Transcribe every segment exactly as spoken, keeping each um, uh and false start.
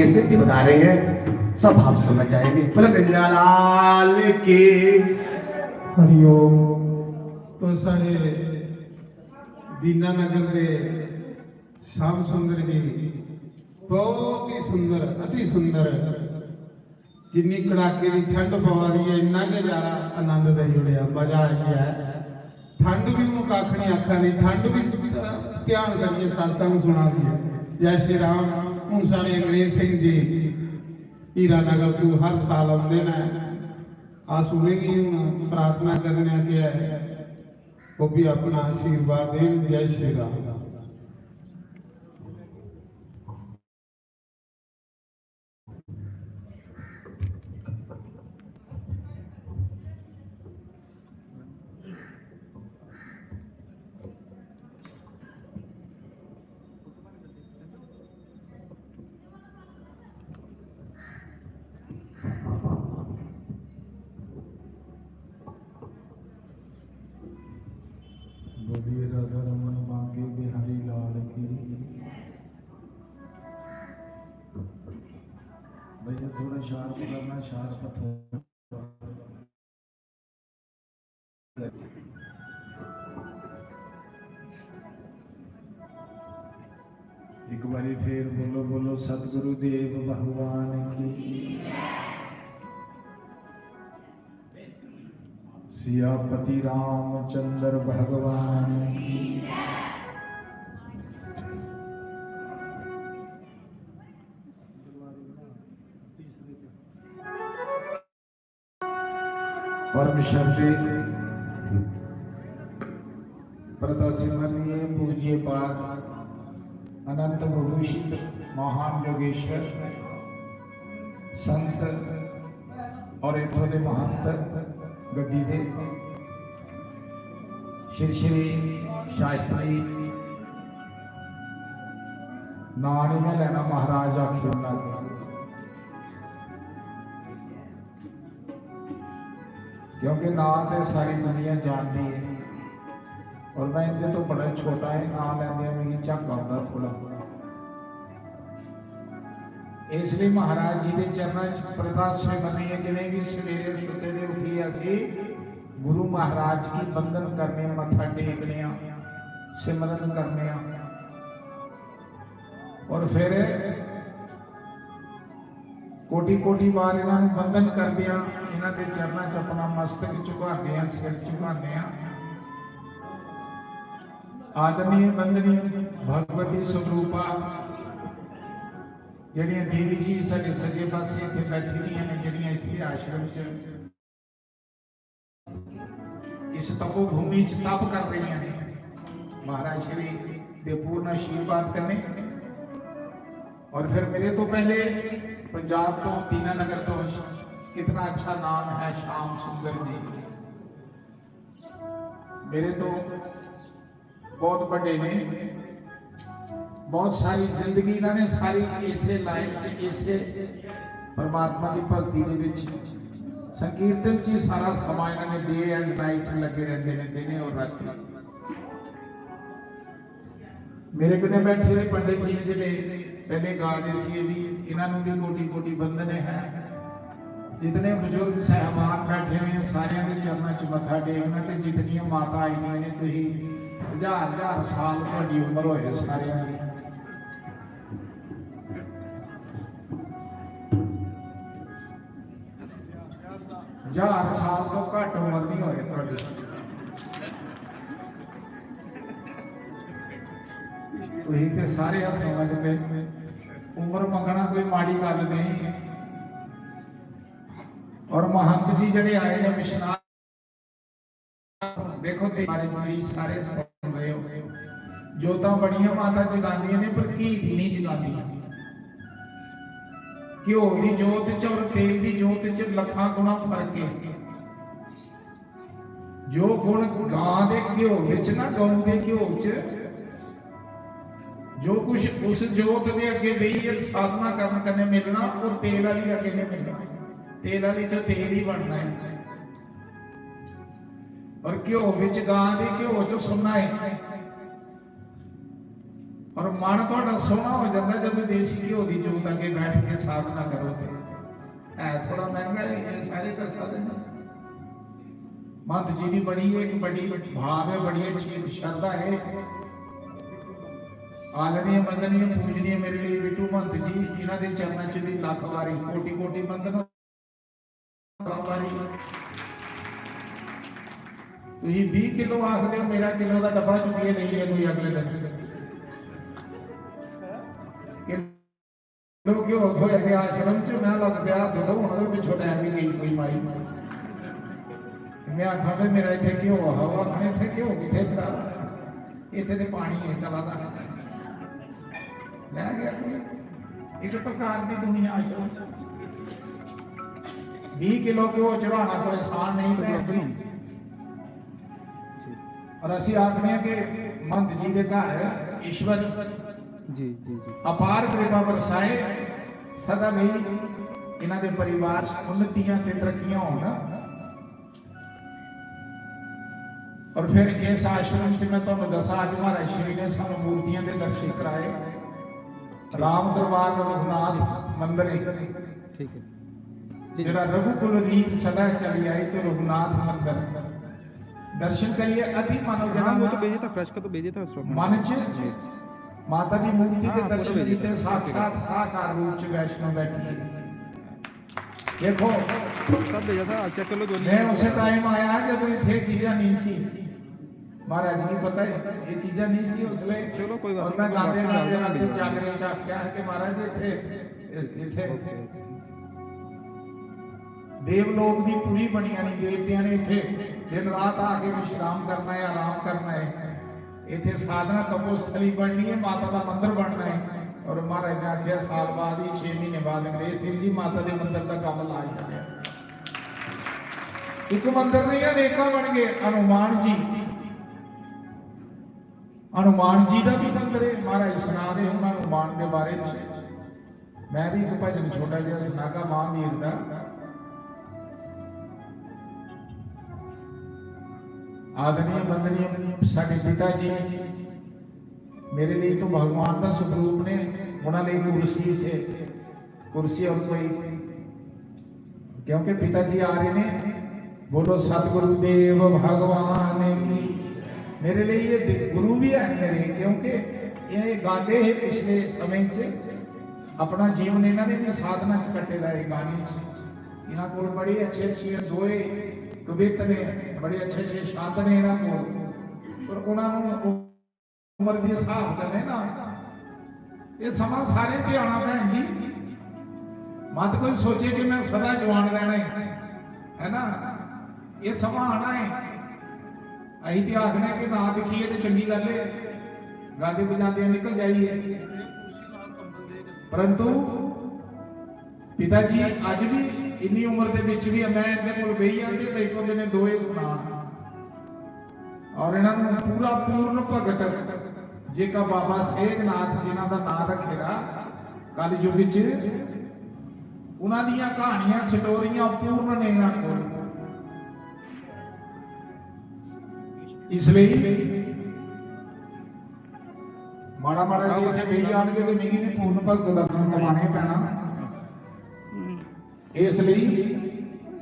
सिद्धि बता रहे हैं, सब भाव समझ जाएंगे। बोले गंगालाल की। हरिओम। तो साढ़े दीनानगर दे श्याम सुंदर जी बहुत ही सुंदर, अति सुंदर। जिन्नी कड़ाके दी ठंड पवा दी है, इन्ना गै ज्यादा आनंद देई ओड़ेआ, मजा आई गेआ। ठंड भी हून कक्ख निं आखा दी, ठंड भी ध्यान करियै सत्संग सुना दी ऐ। जय श्री राम। हून साढ़े अंग्रेज सिंह जी हीरानगर तू हर साल औंदे न, अस उ'नेंगी हून प्रार्थना करने आं कि ओह् भी अपना आशीर्वाद देन। जय श्री राम। बोलिए राधा रमन बांके बिहारी लाल की। भैया थोड़ा शार्प करना, शार्प थोड़ा। एक बारी फिर बोलो, बोलो सतगुरु देव भगवान की। सियापति रामचंद्र भगवान की। परम श्रद्धे प्रताप सिंह माननीय पूज्य पाद अनंत विभूषित महान योगेश्वर संत और इत्थों दे महंत गद्दी दे श्री श्री शास्त्री नां नहीं मैं लेना महाराज आखी ओड़ना। क्योंकि नां ते सारी दुनिया जानदी है और मैं इंदे तो बड़ा छोटा है, नां लैंदे मिगी झक्क आंदा थोड़ा। इसलिए महाराज जी दे चरणा च प्रकाश से बनिए जिन्हें भी सवेरे सुते दे उठिए असी गुरु महाराज की वंदन करने, मत्था टेकने, सिमरन करने। और फिर कोटि कोटि बार इन्हां नूं वंदन करदे हां, इन्हां दे चरणां च अपना मस्तक झुकाने हां, सिर झुकाने हां। आदरणीय वंदनीय भगवती स्वरूपा जेह्ड़ियां देवी जी साढ़े सज्जे पासे इत्थे बैठी दियां ने, जेह्ड़ियां इत्थे आश्रम च इस तपोभूमि च तप कर रही हैं, महाराज श्री दे पूर्ण आशीर्वाद कन्नै। और फिर मेरे तो पहले पंजाब तो दीनानगर तो कितना अच्छा नाम है श्याम सुंदर जी, मेरे तो बहुत बड़े ने, बहुत सारी जिंदगी इन्होंने सारी इसे लाइन च, इसे परमात्मा की भक्ति दे विच, संकीर्तन च ही सारा समा इन्होंने day and night लगे रहंदे ने, दिने और राती। मेरे कन्नै बैठे दे पंडित जी जेह्ड़े पहले गा दे सी, इन्होंने भी कोटि कोटि वंदने हैं। जितने बुजुर्ग साहबान बैठे हुए हैं, सारियां दे चरणों च मत्था टेकना, ते जितनियां माता आई दियां ने, तुसीं हजार हजार साल तुहाडी उम्र होए सारियां दी। हजार साल तो घट उम्र नहीं होए तुहाडी। तुसीं ते सारे समझदे, उम्र मंगना कोई माड़ी गल नहीं। और महंत जी जेह्ड़े आए ने विश्वनाथ, देखो, ते सारे, तुसीं सारे सुन रहे हो, जोतां बड़ियां माता जगांदियां ने, पर घी दी नहीं जगांदियां। घ्यो दी जोत च और तेल दी जोत च लक्खां गुणा फर्क है। जो गुण गां दे घ्यो विच ना, गऊ दे घ्यो च, जो कुछ उस जोत दे अग्गे बेहियै साधना करन कन्नै मिलना, ओह् तेल आह्ली अग्गे नहीं मिलना। तेल आह्ली चो तेल ही बनना है। और घ्यो विच, गां दे घ्यो च सुन्ना है। और मन थोड़ा सोहना हो जाता जब देसी घ्यो की जोत अगे बैठ के साधना करो। तो है थोड़ा महंगा ही है, सारे दसा दे। महंत जी की बड़ी एक बड़ी भाव है, बड़ी अच्छी एक श्रद्धा है। आदरणीय, वंदनीय, पूजनीय मेरे लिए बिट्टू महंत जी, इन्हों के चरणों च भी लख बारी, कोटि कोटि वंदना। बारी तुम बीह किलो आखते हो, मेरा किलो का डब्बा चुकिए नहीं है कोई अगले दिन। किलो क्यों थोड़े के आश्रम च मैं लग गया, तो हूँ तो पिछों लै भी गई कोई माई। मैं आखा भी मेरा इतने क्यों हवा, मैंने इतने क्यों कितने भरा, इतने तो पानी है चला दा। लै गया कोई। एक प्रकार की दुनिया आश्रम। बीह किलो घ्यो चढ़ाना कोई आसान नहीं, भैन जी। और ਅਸੀਂ ਆਖਦੇ ਹਾਂ ਕਿ महंत जी के घर ईश्वर ਜੀ ਜੀ ਜੀ ਅਪਾਰ ਕਿਰਪਾ ਬਰਸਾਏ, ਸਦਾ ਲਈ ਇਹਨਾਂ ਦੇ ਪਰਿਵਾਰ 'ਚ ਉન્નਤੀਆਂ ਤੇ ਤਰੱਕੀਆਂ ਹੋਣ। और फिर इस आश्रम 'ਚ ਮੈਂ ਤੁਹਾਨੂੰ ਦੱਸਾਂ, ਅੱਜ ਮਹਾਰਾਜ ਸ਼੍ਰੀ ਨੇ ਸਾਨੂੰ ਮੂਰਤੀਆਂ ਦੇ ਦਰਸ਼ਨ ਕਰਾਏ। ਰਾਮ ਦਰਬਾਰ ਰਘੁਨਾਥ ਮੰਦਿਰ ਹੈ, ਠੀਕ ਹੈ ਜੀ ਜਿਹੜਾ रघुकुल रीत सदा चली आई, तो रघुनाथ मंदिर दर्शन करिए। अति मानव हाँ वो तो जना भेजे था, फ्रेश का तो भेजे था उस वक्त। मन च माता की मूर्ति के हाँ, दर्शन फोटो भेजे किए, थे। साक्षात साकार रूप च वैष्णो बैठी है। देखो, सब भेजा था, चेक कर लो दोनों। मैं उस टाइम आया जब इतने चीजा नहीं सी। महाराज जी को पता है, ये चीजा नहीं सी उस वे। चलो, कोई बात और नहीं, मैं कोई गाते बात गाते नहीं, रात कोई जागरण च आख्या है कि महाराज इतने इतने ओके, ओके। देवलोक की पूरी बनिया नहीं, देवतियां ने इतने दिन रात आके विश्राम करना है, आराम करना है। इतने साधना तपोस्थली बननी है, माता का मंदिर बनना है। और महाराज ने आख्या, साल बाद ही, छे महीने बाद अंग्रेज सिंह जी माता के मंदिर का काम ला छड़िया। एक मंदिर नहीं, अनेका बन गए। हनुमान जी, हनुमान जी का भी मंदिर है। महाराज सुना रहे हूं हनुमान के बारे में। मैं भी एक भजन छोटा जिहा सुनागा महावीर का। आदरणीय वंदनीय साडे पिता जी, मेरे लिए तो भगवान का स्वरूप ने। उन्होंने कुर्सी थे, कुर्सी और कोई, क्योंकि पिता जी आ रहे ने। बोलो सतगुरु देव भगवान की। मेरे लिए ये दि- गुरु भी है मेरे, क्योंकि ये गांधे है पिछले समय च अपना जीवन इन्होंने भी साधना च कट्टे दा है। गाने च इन्हों को बड़े अच्छे अच्छे दोहे कवित ने, बड़े अच्छे अच्छे छंद ने इन्हों को। पर उन्होंने उम्र के हिसाब कन्नै ना, ये समा सारे ते आना भैन जी। मत कोई सोचे कि मैं सदा जवान रहना है, है ना? ये समा आना है। असीं ते आखने कि ना दिखिए तो चंगी गल है, गांदे बजांदे निकल जाइए। परंतु पिता जी अज भी इन्नी उम्र के बिच भी मैं इन्हें को बही जाते तो एक दो दिन दोए सुना। और इन्होंने पूरा पूर्ण भगत जेका बाबा सेघनाथ जिन्हों का नाम रखेगा कल युग च, उन्हों दियां कहानियां स्टोरियां पूर्ण ने इन्हों को। इसलिए माड़ा माड़ा जी इतने बेही जाएंगे तो मिगी भी पूर्ण भगत का नाम दबाने पैना। इसलिए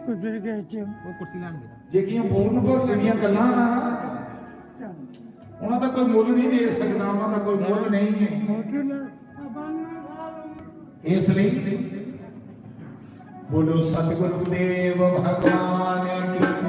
उधर गए थे। वो कुर्सी लान गया। जेकियां पूर्ण भगत दियां गल्लां ना, उन्हों का कोई मुल नहीं दे सकता, उन्हों का कोई मुल नहीं है। इसलिए बोलो सतगुरु देव भगवान की।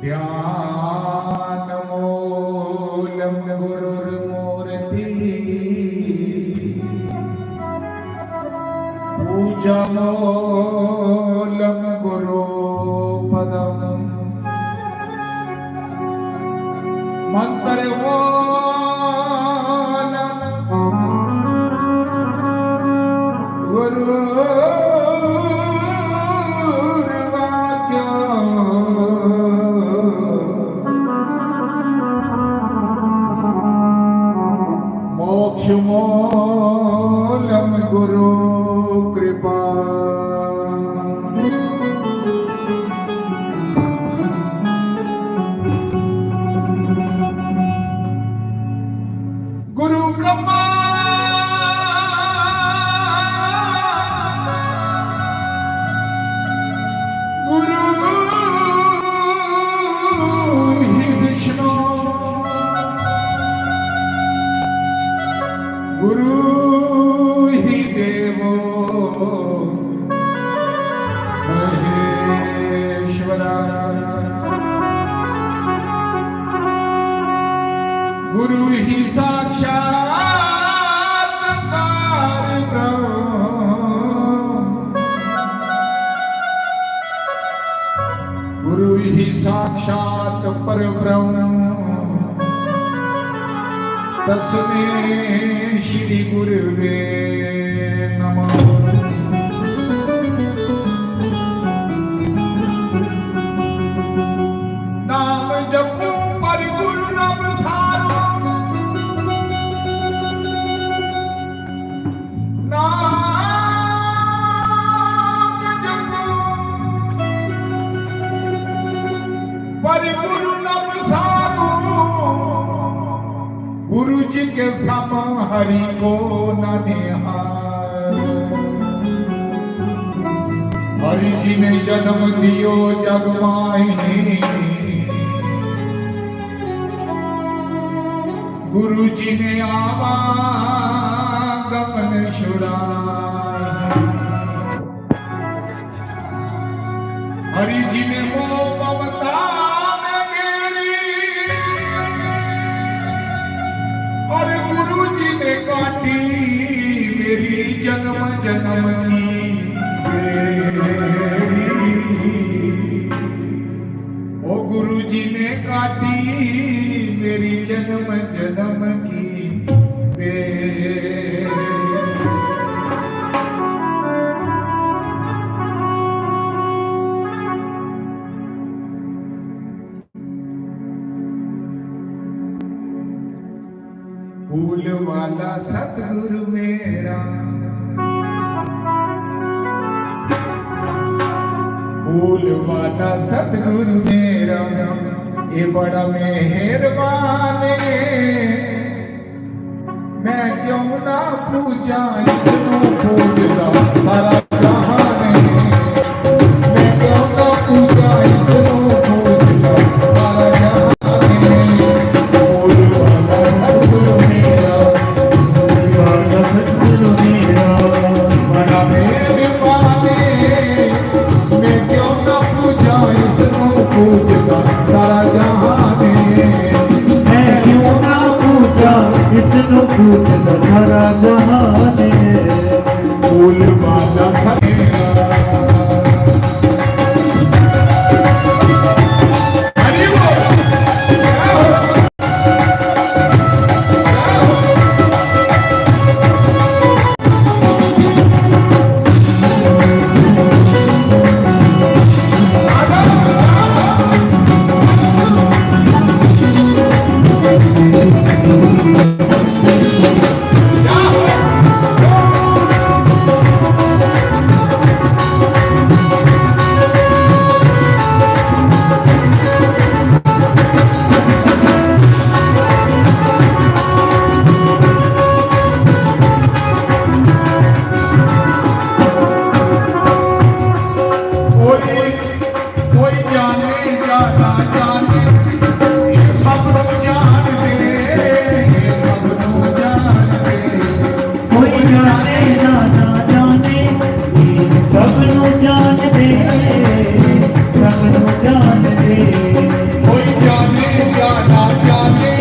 ध्यान मूलम गुरुर्मूर्ति, पूजा मूलम गुरु पदम। मंत्र मूलम गुरुर्वाक्यम। तस्मै श्री गुरुवे नमः। नाम जपो पर गुरु न विसारो। नाम जपो पर गुरु न विसारो। गुरु जी के सम हरि को न निहार। हरि जी ने जन्म दियो जग माही। गुरु जी ने आवागमन छुड़ाई। हरि जी ने मोह ममता में गेरी। और गुरु जी ने काटी मेरी जन्म जन्म की बेड़ी। ओ गुरु जी ने काटी मेरी जन्म जन्म की बेड़ी। फूल वाला सतगुरु मेरा, फूल वाला सतगुरु मेरा, ये बड़ा मेहरबान है। मैं क्यों ना पूजा इसनू पूजदा सारा जहान है। मैं क्यों ना पूजा इसनू पूजदा सारा जहान है। फूल वाला सतगुरु मेरा, फूल वाला सतगुरु मेरा, बड़ा मेहरबान है। मैं क्यों ना पूजा इसनू पूजदा सारा जहान है। मैं क्यों ना पूजा इसनू पूजदा सारा जहान है। फूल वाला सतगुरु। हरि बोल। कोई, कोई जाने या ना जाने, ये सब लोग जानते, ये सब लोग जानते। कोई जाने या ना जाने, ये सब लोग जानते, सब लोग जानते। कोई जाने या ना जाने,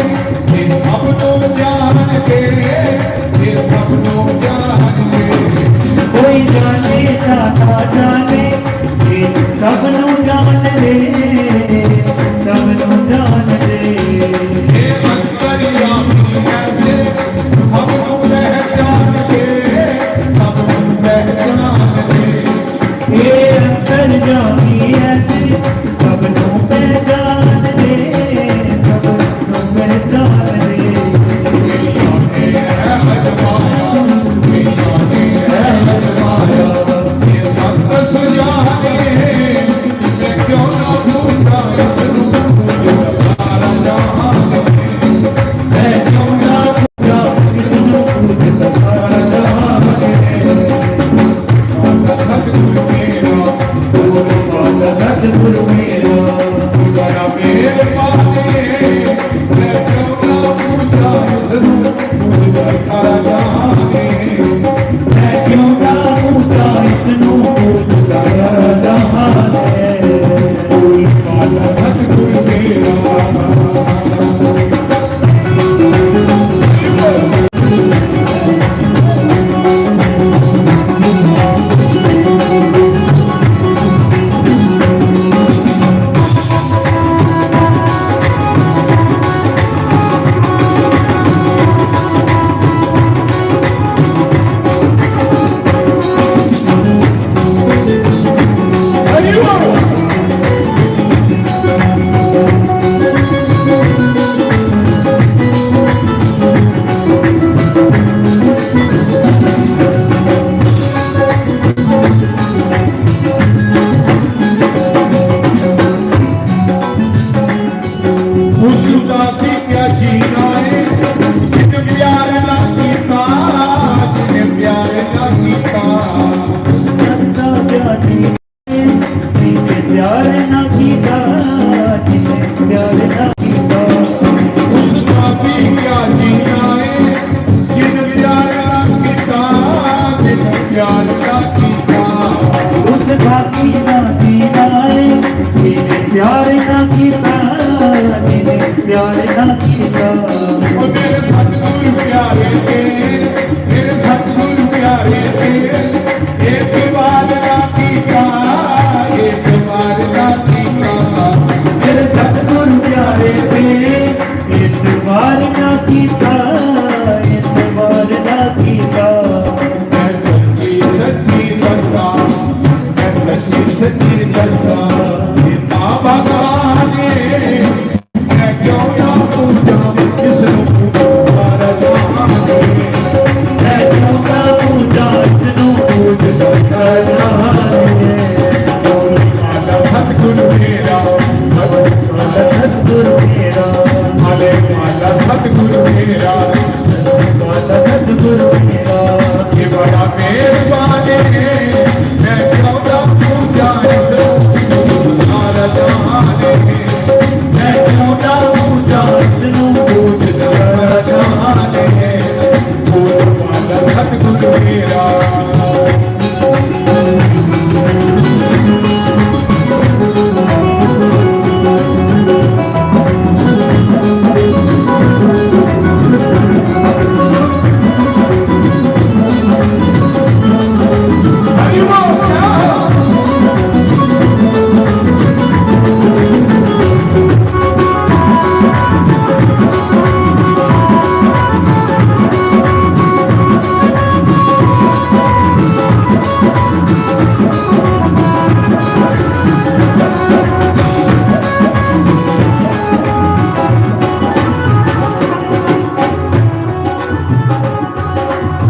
ये सब लोग जानते, ये सब लोग जानते। कोई जाने या ना जाने, ये सब लोग जानते, सब लोग जानते। ये अंतर्यामी ऐसे सब लोग पहचानते, सब लोग पहचानते। ये अंतर्यामी ऐसे सब लोग पहचानते, सब लोग पहचानते। दुनिया ने है अजमाया, दुनिया ने है अजमाया, ये संत एक बार ना कीता, एक बार ना कीता, मेरे सतगुरु प्यारे ने एक बार ना कीता, एक बार ना कीता। मैं सच्ची सच्ची दसा, मैं सच्ची सच्ची दसा, ये बाबा ने। मैं क्यों ना पूजा जिसनूं पूजा सारा जहान है। मैं क्यों ना पूजा जिसनूं पूजदा सारा जहान है। बोल माता सतगुरु मेरा, बोल माता सतगुरु मेरा, बोल माता सतगुरु मेरा, बोल माता सतगुरु मेरा। ये बड़ा मेहरबान है, मैं क्यों ना पूजा इस सारा जहान है। मैं क्यों ना पूजा जिसनूं पूजदा सारा जहान है। बोल माता सतगुरु मेरा।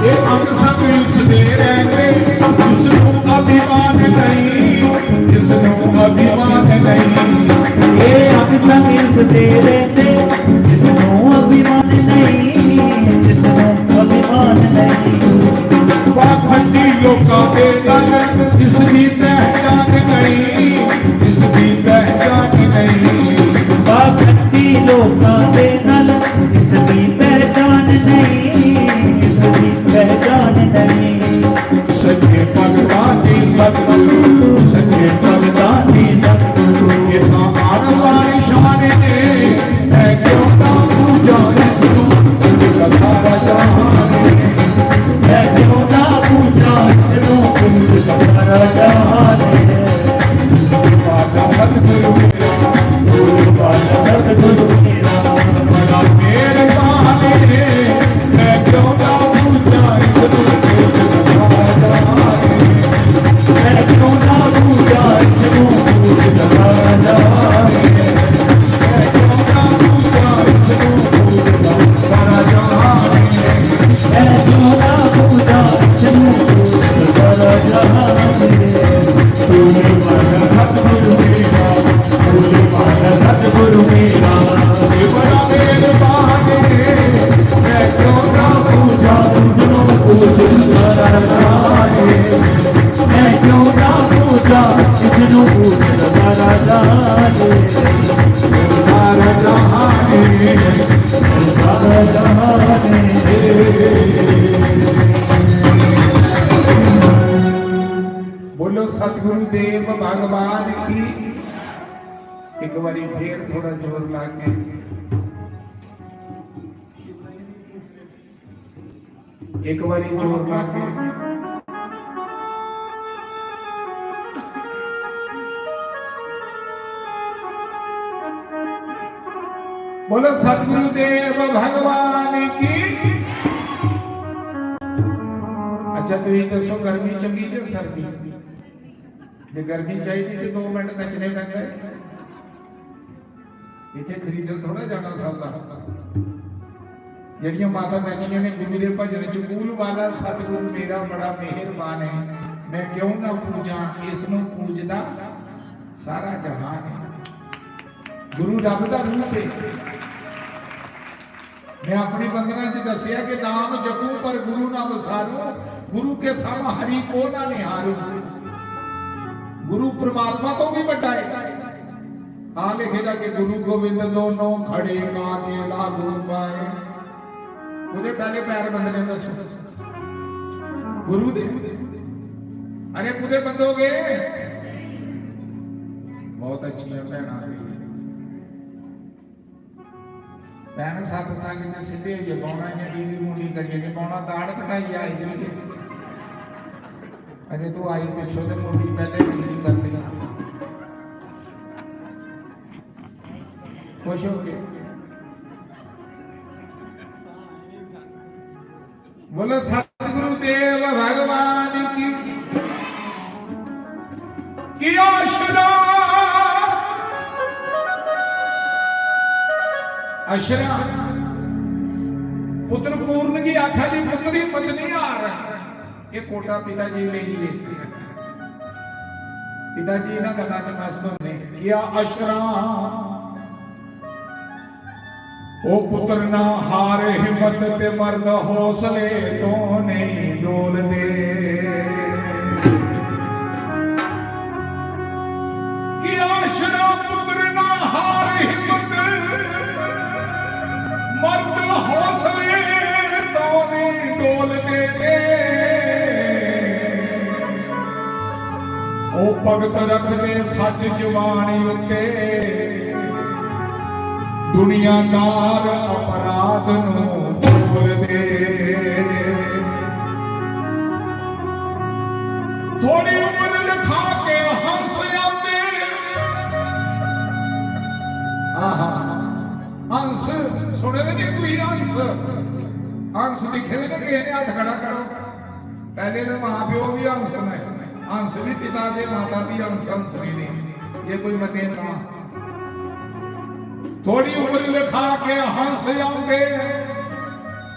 ਇਹ ਅੰਗ ਸੰਗ ਇਸ ਦੇ ਰਹਿੰਦੇ, ਇਸ ਨੂੰ ਅਭਿਮਾਨ ਨਹੀਂ, ਇਸ ਨੂੰ ਅਭਿਮਾਨ ਨਹੀਂ। ਇਹ ਅੰਗ ਸੰਗ ਇਸ ਦੇ ਰਹਿੰਦੇ, ਇਸ ਨੂੰ ਅਭਿਮਾਨ ਨਹੀਂ, ਇਸ ਨੂੰ ਅਭਿਮਾਨ ਨਹੀਂ। ਪਾਖੰਡੀ ਲੋਕਾਂ ਦੇ ਨਾਲ ਇਸ ਦੀ ਪਹਿਚਾਨ ਨਹੀਂ, ਇਸ ਦੀ ਪਹਿਚਾਨ ਨਹੀਂ। ਪਾਖੰਡੀ ਲੋਕਾਂ ਦੇ ਨਾਲ ਇਸ ਦੀ ਪਹਿਚਾਨ ਨਹੀਂ, ਇਸ ਦੀ ਪਹਿਚਾਨ ਨਹੀਂ। ਸੱਚੇ ਭਗਤਾਂ ਦੀ ਸਤਿਗੁਰੂ, ਸੱਚੇ ਭਗਤਾਂ ਦੀ ਸਤਿਗੁਰੂ। ਇਹ ਤਾਂ ਆਣ ਵਾਲੀ ਸ਼ਾਨ ਨੇ, ਹੈ ਕਿਉਂ ਨਾ ਪੂਜਾ ਇਸ ਨੂੰ, ਪੂਜਦਾ ਸਾਰਾ ਜਹਾਨ ਨੇ। ਹੈ ਕਿਉਂ ਨਾ ਪੂਜਾ ਇਸ ਨੂੰ, ਪੂਜਦਾ ਸਾਰਾ ਜਹਾਨ ਨੇ। ਬਾਬਾ ਸਤਿਗੁਰੂ ਮੇਰਾ, ਬਾਬਾ ਸਤਿਗੁਰੂ ਮੇਰਾ, ਬੜਾ ਮਿਹਰਬਾਨ ਨੇ। ਮੈਂ ਕਿਉਂ ਨਾ ਪੂਜਾ ਇਸ ਨੂੰ, ਪੂਜਦਾ ਸਾਰਾ ਜਹਾਨ। ਮੈਂ ਕਿਉਂ ਨਾ ਪੂਜਾ ਇਸ ਨੂੰ, ਪੂਜਦਾ ਸਾਰਾ ਜਹਾਨ। ਮੈਂ ਕਿਉਂ ਨਾ ਪੂਜਾ ਇਸ ਨੂੰ, ਪੂਜਦਾ ਸਾਰਾ ਜਹਾਨ। ਮੈਂ ਕਿਉਂ ਨਾ ਪੂਜਾ ਇਸ ਨੂੰ, ਪੂਜਦਾ ਸਾਰਾ ਜਹਾਨ। ਤੂੰ ਹੀ ਮਾਤਾ ਸਤਿਗੁਰੂ ਮੇਰਾ, ਤੂੰ ਹੀ ਮਾਤਾ ਸਤਿਗੁਰੂ ਮੇਰਾ। ਇਹ ਬੜਾ ਮਿਹਰਬਾਨ ਹੈ, ਮੈਂ ਕਿਉਂ ਨਾ ਪੂਜਾ ਇਸ ਨੂੰ, ਪੂਜਦਾ ਸਾਰਾ ਜਹਾਨ। ਮੈਂ ਕਿਉਂ ਨਾ ਪੂਜਾ ਇਸ ਨੂੰ, ਪੂਜਦਾ ਸਾਰਾ ਜਹਾਨ। ਸਾਰਾ ਜਹਾਨ, ਸਾਰਾ ਜਹਾਨ। ਬੋਲੋ ਸਤਿਗੁਰੂ ਦੇਵ ਭਗਵਾਨ ਕੀ। ਇੱਕ ਵਾਰੀ ਫੇਰ ਥੋੜਾ ਜ਼ੋਰ ਲਾ ਕੇ, ਇੱਕ ਵਾਰੀ ਜ਼ੋਰ ਲਾ ਕੇ। ਬੋਲੋ ਸਤਿਗੁਰੂ ਦੇਵ ਭਗਵਾਨ ਕੀ। ਅੱਛਾ, ਤੁਸੀਂ ਦੱਸੋ, ਗਰਮੀ ਚੰਗੀ ਜਾਂ ਸਰਦੀ? ਜੇ ਗਰਮੀ ਚਾਹੀਦੀ ਤੇ ਦੋ ਮਿੰਟ ਨੱਚਣੇ ਪੈਂਦੇ। ਇੱਥੇ ਖਰੀਦਣ ਥੋੜਾ ਜਾਣਾ ਸੌਦਾ। ਜਿਹੜੀਆਂ ਮਾਤਾ ਬੈਠੀਆਂ ਨੇ ਗੁਰੂ ਦੇ ਭਜਨ ਚ, ਕੂਲ ਵਾਲਾ ਸਤਿਗੁਰੂ ਮੇਰਾ ਬੜਾ ਮਿਹਰਬਾਨ ਹੈ, ਮੈਂ ਕਿਉਂ ਨਾ ਪੂਜਾ ਇਸ ਨੂੰ, ਪੂਜਦਾ ਸਾਰਾ ਜਹਾਨ ਹੈ। ਗੁਰੂ ਰੱਬ ਦਾ ਰੂਪ ਹੈ। ਮੈਂ ਆਪਣੀ ਵੰਦਨਾ ਚ ਦੱਸਿਆ ਕਿ ਨਾਮ ਜਪੂ ਪਰ ਗੁਰੂ ਨਾ ਵਿਸਾਰੋ, ਗੁਰੂ ਕੇ ਸਮ ਹਰੀ ਕੋ ਨਾ ਨਿਹਾਰੋ। ਗੁਰੂ ਪ੍ਰਮਾਤਮਾ ਤੋਂ ਵੀ ਵੱਡਾ ਹੈ। ਤਾਂ ਲਿਖੇਗਾ ਕਿ ਗੁਰੂ ਗੋਬਿੰਦ ਦੋਨੋਂ ਖੜੇ ਕਾ ਕੇ ਲਾਗੂ ਪਾਏ। ਉਹਦੇ ਪਹਿਲੇ ਪੈਰ ਬੰਦਨੇ, ਦੱਸੋ, ਗੁਰੂ ਦੇ। ਅਰੇ ਕੁਦੇ ਬੰਦੋਗੇ? ਬਹੁਤ ਅੱਛੀਆਂ ਭੈਣਾਂ ਨੇ। ਭੈਣ ਸਤਸੰਗ ਚ ਸਿੱਧੇ ਹੋਈਏ, ਪਾਉਣਾ ਜਾਂ ਡੀਲੀ ਮੂਲੀ ਕਰੀਏ, ਨਹੀਂ ਪਾਉਣਾ ਦਾੜ ਕਟਾਈ ਆਈ ਦੀ। अरे तू आई पिछो ते मुंडी पहले ढीली कर ली। खुश हो के बोलो सतगुरु देव भगवान की। किया अशरा, अशरा पुत्र पूर्ण की आखा जी पुत्री पत्नी आ रहा। ये कोटा पिता जी लेइए। पिता जी इन्हां गल्लां च मस्त होंदे। किया अशरा, ओ पुत्र ना हार हिम्मत ते मर्द हौसले तो नहीं डोलदे। किया अशरा, पुत्र ना हार हिम्मत, मर्द हौसले तो नहीं डोलदे ने। ओ भगत रखदे सच जवानी उत्ते, दुनियादार अपराध नू भुलदे। थोड़ी उम्र लिखा के हंस आंदे। आहा, हंस सुने दे नहीं कोई हंस? हंस दिखे दे ने किसी ने? हत्थ खड़ा करो। पहले तो मां प्यो भी हंस ने, हंस भी पिता दे, माता भी हंस, हंस भी नहीं। ये कोई मन्ने ना। थोड़ी उम्र लिखा के हंस आंदे,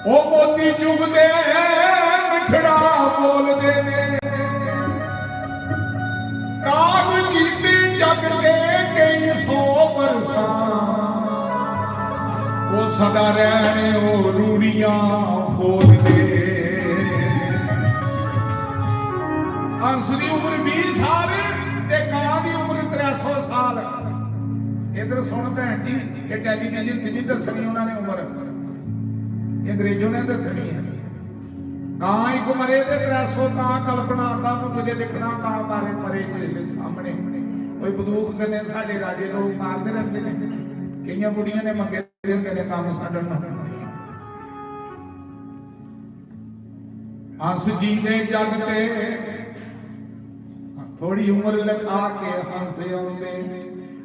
ओ मोती चुगदे, मिठड़ा बोलदे ने। काग जीते जग दे कई सौ बरसां, ओ सदा रहने ओ रूड़ियां फोलदे। हंस दी उम्र बीह साल ते कां दी उम्र त्रै सौ साल। इधर सुन भैन जी, ये टेलीविजन च नहीं दसनी उन्होंने उम्र, ये अंग्रेजों ने दसनी है। कां इक मरे ते त्रै सौ कां कल्पना आंदा, ओनू कुतै दिक्खना, कां मारे मरे जिसलै सामने। कोई बंदूक कन्नै साढ़े राजे लोग मारदे रहिंदे ने। केइयां बुढ़ियां ने मंगे दे होंदे ने कम्म साढ़े नाल। हंस जींदे जग ते थोड़ी उम्र लखा के हंस आंदे।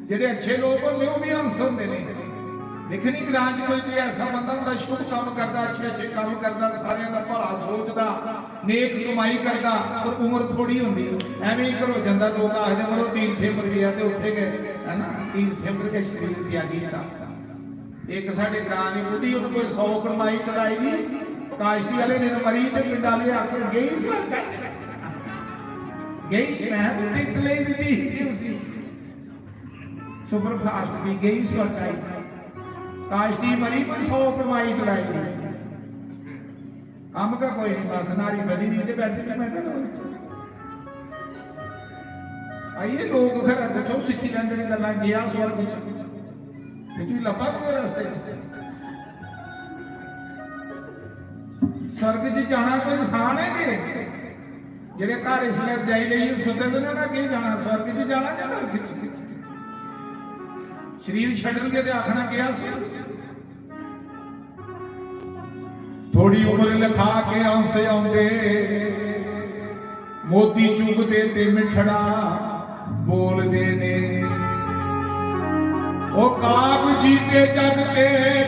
जेह्ड़े अच्छे लोग होंदे, ओह् भी हंस होंदे ने। लेकिन ग्रां च कोई, कोई ऐसा बंदा होंदा, शुभ कम्म करदा, अच्छे अच्छे कम्म करदा, सारेयां दा भला सोचदा, नेक कमाई करदा, पर उम्र थोड़ी होंदी। एवें ही घरों जंदा, लोक आखदे, "मड़ो, तीर्थे पर गया ते उत्थे गै, है ना, तीर्थे पर गै शरीर त्यागी दित्ता।" एक साढ़े ग्रां दी बुढ़ी, उन्हें कोई सौ कमाई कढ़ाई दी, काश्ती वाले दिन मरी ते पिंड वाले आखदे, "गई स्वर्ग च, गई।" मैं तो टिकट ले दी थी उसी। सुपर फास्ट दी गई स्वर्ग आई। काश्ती मरी कोई सौ कमाई कढ़ाई दी। काम का कोई नहीं, बस नारी बनी दी ते बैठी दी। मैं कहना, आइए लोग फिर कित्थों सीखी लैंदे ने गल्लां, गया स्वर्ग च। ते तुगी लब्भा कोई रस्ते च? स्वर्ग च जाना कोई आसान है के? जेह्ड़े घर इसलै रजाई लेइयै सुत्ते दे ने, उ'नें केह् जाना, स्वर्ग च जाना जां नरक च? शरीर छड्डन गे ते आखना, "गेआ स्वर्ग च।" थोड़ी उम्र लखा के हंस आंदे, मोती चुगदे ते मिठड़ा बोलदे ने। ओ काग जीते जग ते